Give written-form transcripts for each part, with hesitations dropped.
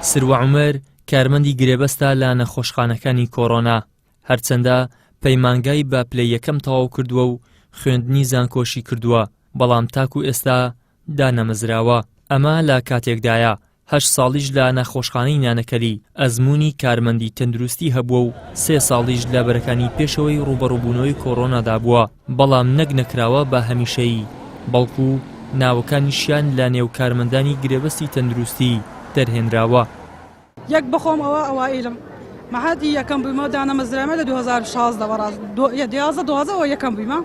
سروە عومەر کارمەندی گرێبەستە لە نەخۆشخانەکانی کۆرۆنا، هەرچەندە پەیمانگای بە پلەی یەکەم تەواو کردووە و خوێندنی زانکۆشی کردووە، بەڵام تاکو ئێستا دانەمەزراوە، ئەمە لە کاتێکدایە هەشت ساڵیش لە نەخۆشخانەی نانەکەلی ئەزموونی کارمەندی تەندروستی هەبووە و سێ ساڵیش لە بەرەکانی پێشەوەی ڕووبەڕووبوونەوەی کۆرۆنادا بووە، بەڵام نەک نەکراوە بە هەمیشەیی، بەڵکو ناوەکانیشیان لە نێو کارمەندانی گرێبەستی تەندروستی دەرهێنراوە. یەک بەخۆم ئەوە ئەوائیلم مەعادی یەکەم بوویمە دانەمەزرامە لە 2016 بەڕاست 11 12 ئەوە یەکەم بوویمە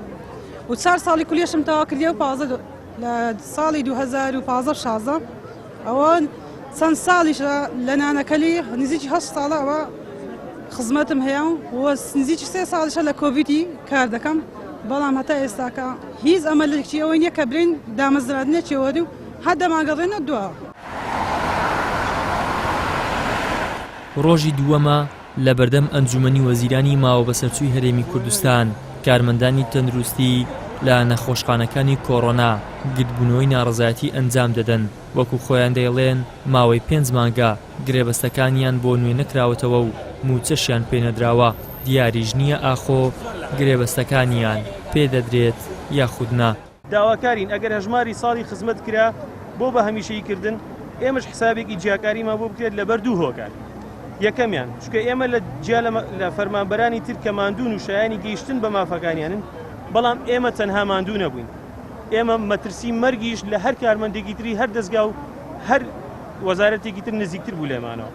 و چار ساڵی کولیەشم تەواو کردیە و 15 لە ساڵی 2015 16 ئەوە چەند ساڵیشە لە نانەکەلی نزیکی هەشت ساڵە ئەوە خزمەتم هەیە و نزیکی سێ ساڵیشە لە کۆڤیدی کار دەکەم بەڵام هەتا ئێستاکە هیچ ئەمە لەکی ئەوەی نییە کە برین دامەزرادنێکیەوەری و هەر دەمانگەڕێنە دوا. ڕۆژی دووەمە لە بەردەم ئەنجومەنی وەزیرانی ماوەبەسەرچووی هەرێمی کوردستان، کارمەندانی تەندروستی لە نەخۆشخانەکانی کۆرۆنا گردبوونەوەی ناڕەزایەتی ئەنجام دەدەن، وەکو خۆیان دەیڵێن ماوەی پێنج مانگە گرێبەستەکانیان بۆ نوێ نەکراوەتەوە و مووچەشیان پێنەدراوە، دیاریش نییە ئاخۆ گرێبەستەکانیان پێدەدرێت یاخود نا. داواکارین ئەگەر هەژماری ساڵی خزمەت کرا بۆ بە هەمیشەیی کردن، ئێمەش حسابێکی جیاکاریمان بۆ بکرێت لەبەر دوو هۆکار، یەکەمیان چونکە ئێمە لە جیا لە فەرمانبەرانی تر کە ماندوون و شایانی گەیشتن بە مافەکانیانن، بەڵام ئێمە تەنها ماندوو نەبووین، ئێمە مەترسی مەرگیش لە هەر کارمەندێکی تری هەر دەزگا و هەر وەزارەتێکی تر نزیکتر بوو لێمانەوە.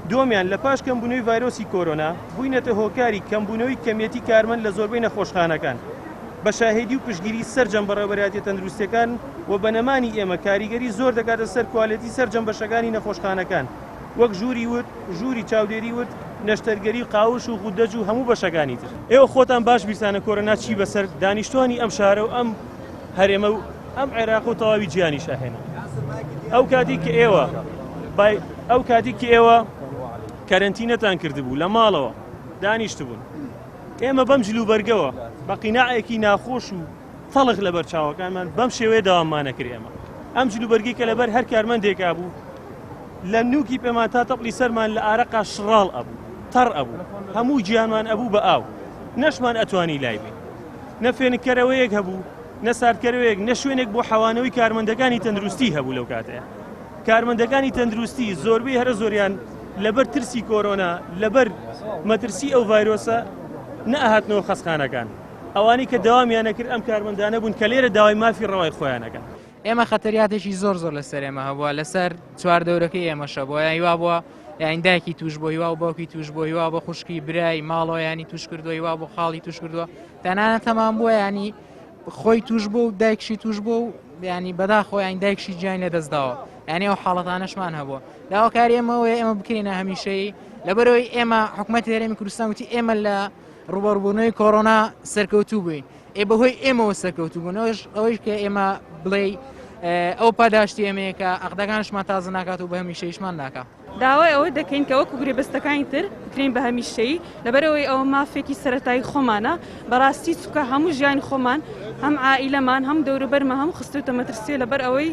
دووەمیان لە پاش کەمبوونەوەی ڤایرۆسی کۆرۆنا بووینەتە هۆکاری کەمبوونەوەی کەمیەتی کارمەند لە زۆربەی نەخۆشخانەکان، بە شاهێدی و پشتگیری سەرجەم بەڕێوەبەرایەتیە تەندروستیەکان و بە نەمانی ئێمە کاریگەری زۆر دەکاتە سەر کوالێتی سەرجەم بەشەکانی نەخۆشخانەکان وەک ژووری ورد، ژووری چاودێری ورد، نەشتەرگەری و قاوش و غودەج و هەموو بەشەکانی تر. ئێوە خۆتان باش بیرتانە کۆرۆنا چی بەسەر دانیشتوانی ئەم شارە و ئەم هەرێمە و ئەم عێراق و تەواوی جیهانیشا هێنا. ئەو کاتی کە ئێوە بای ئەو کاتی کە ئێوە کەرەنتینەتان کردبوو لە ماڵەوە دانیشتبوون ئێمە بەم جلوبەرگەوە بە قیناعێکی ناخۆش و تەڵخ لەبەر چاوەکانمان بەم شێوەیە داواممانە کرد ئێمە ئەم جلوبەرگی کە لەبەر هەر کارمەندێکا بوو لە نوکی پێمان تا تەپڵی سەرمان لە ئارەقا شڕاڵ ئەبوو تەڕ ئەبوو هەموو گیانمان ئەبوو بە ئاو نەشمان ئەتوانی لای بین نە فێنککەرەوەیەک هەبوو نە ساردکەرەوەیەک نە شوێنێک بۆ حەوانەوەی کارمەندەکانی تەندروستی هەبوو لەو کاتەیە کارمەندەکانی تەندروستی زۆربەی هەرە زۆریان لەبەر ترسی کۆرۆنا لەبەر مەترسی ئەو ڤایرۆسە نەئەهاتنەوە خەستخانەکان ئەوانەی کە دەوامیان نەکرد ئەم کارمەندانە بوون کە لێرە داوای مافی ڕەوای خۆیان ئەکەن. ئێمە خەتەریاتێکی زۆر زۆر لەسەر ئێمە هەبووە لەسەر چواردەورەکەی ئێمەشە بۆ یانی وا بووە یانی دایکی توش بۆ هیوا و باوکی توش بۆ هیوا بۆ خوشکی برای ماڵەوە ینی توش کردووە هیوا بۆ خاڵی توش کردووە تەنانەت تەمام بووە ینی خۆی توش بوو و دایکشی توش بوو و ینی بەداخۆ یان دایکشی گیان لە دەستداوە یعنی ئەو حاڵەتانەشمان هەبووە داواکاری ئێمەوەیە ئێمە بکرێنە هەمیشەی لەبەرەوەی ئێمە حکوومەت هەرێمی کوردستان وتی ئێمە لە ڕوبەڕبوونەوەی کۆرۆنا سەرکەوتوو بووین ئێ بەهۆی ئێمەوە سەرکەوتوو بوون ئەوش ئەوەیش کە ئێمە بڵێ ئەو پاداشتی ئێمەیە کە عقدەکانشمان تازە ناکات و بە هەمیشەیشمان ناکا. داوای ئەوە دەکەین کە وەکو گرێبەستەکانی تر بکرێین بە هەمیشەیی، لەبەرئەوەی ئەوە مافێکی سەرەتایی خۆمانە، بەڕاستی چونکە هەموو ژیانی خۆمان هەم عائیلەمان هەم دەوروبەرمان هەموو خستووتە مەترسییە لەبەر ئەوەی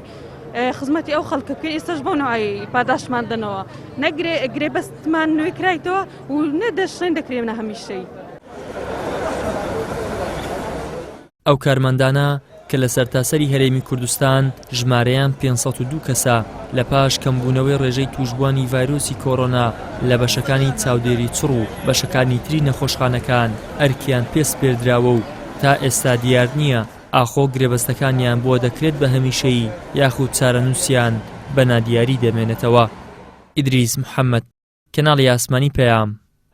خزمەتی ئەو خەڵکە بکەین ئێستاش بەو نەوعی پاداشتمان دەنەوە نە گرێبەستمان نوێ کرایتەوە و نە دەشڵێن دەکرێنە هەمیشەیی. ئەو کارمەندانە کە لە سەرتاسەری هەرێمی کوردستان ژمارەیان 502 کەسە، لە پاش کەمبوونەوەی ڕێژەی تووشبووانی ڤایرۆسی کۆرۆنا لە بەشەکانی چاودێری چڕ و بەشەکانی تری نەخۆشخانەکان ئەرکیان پێ سپێردراوە و تا ئێستا دیار نییە ئاخۆ گرێبەستەکانیان بۆ دەکرێت بە هەمیشەیی یاخود چارەنووسیان بە نادیاری دەمێنێتەوە. ئیدریس محەمەد، کەناڵی ئاسمانی پەیام،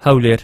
هەولێر.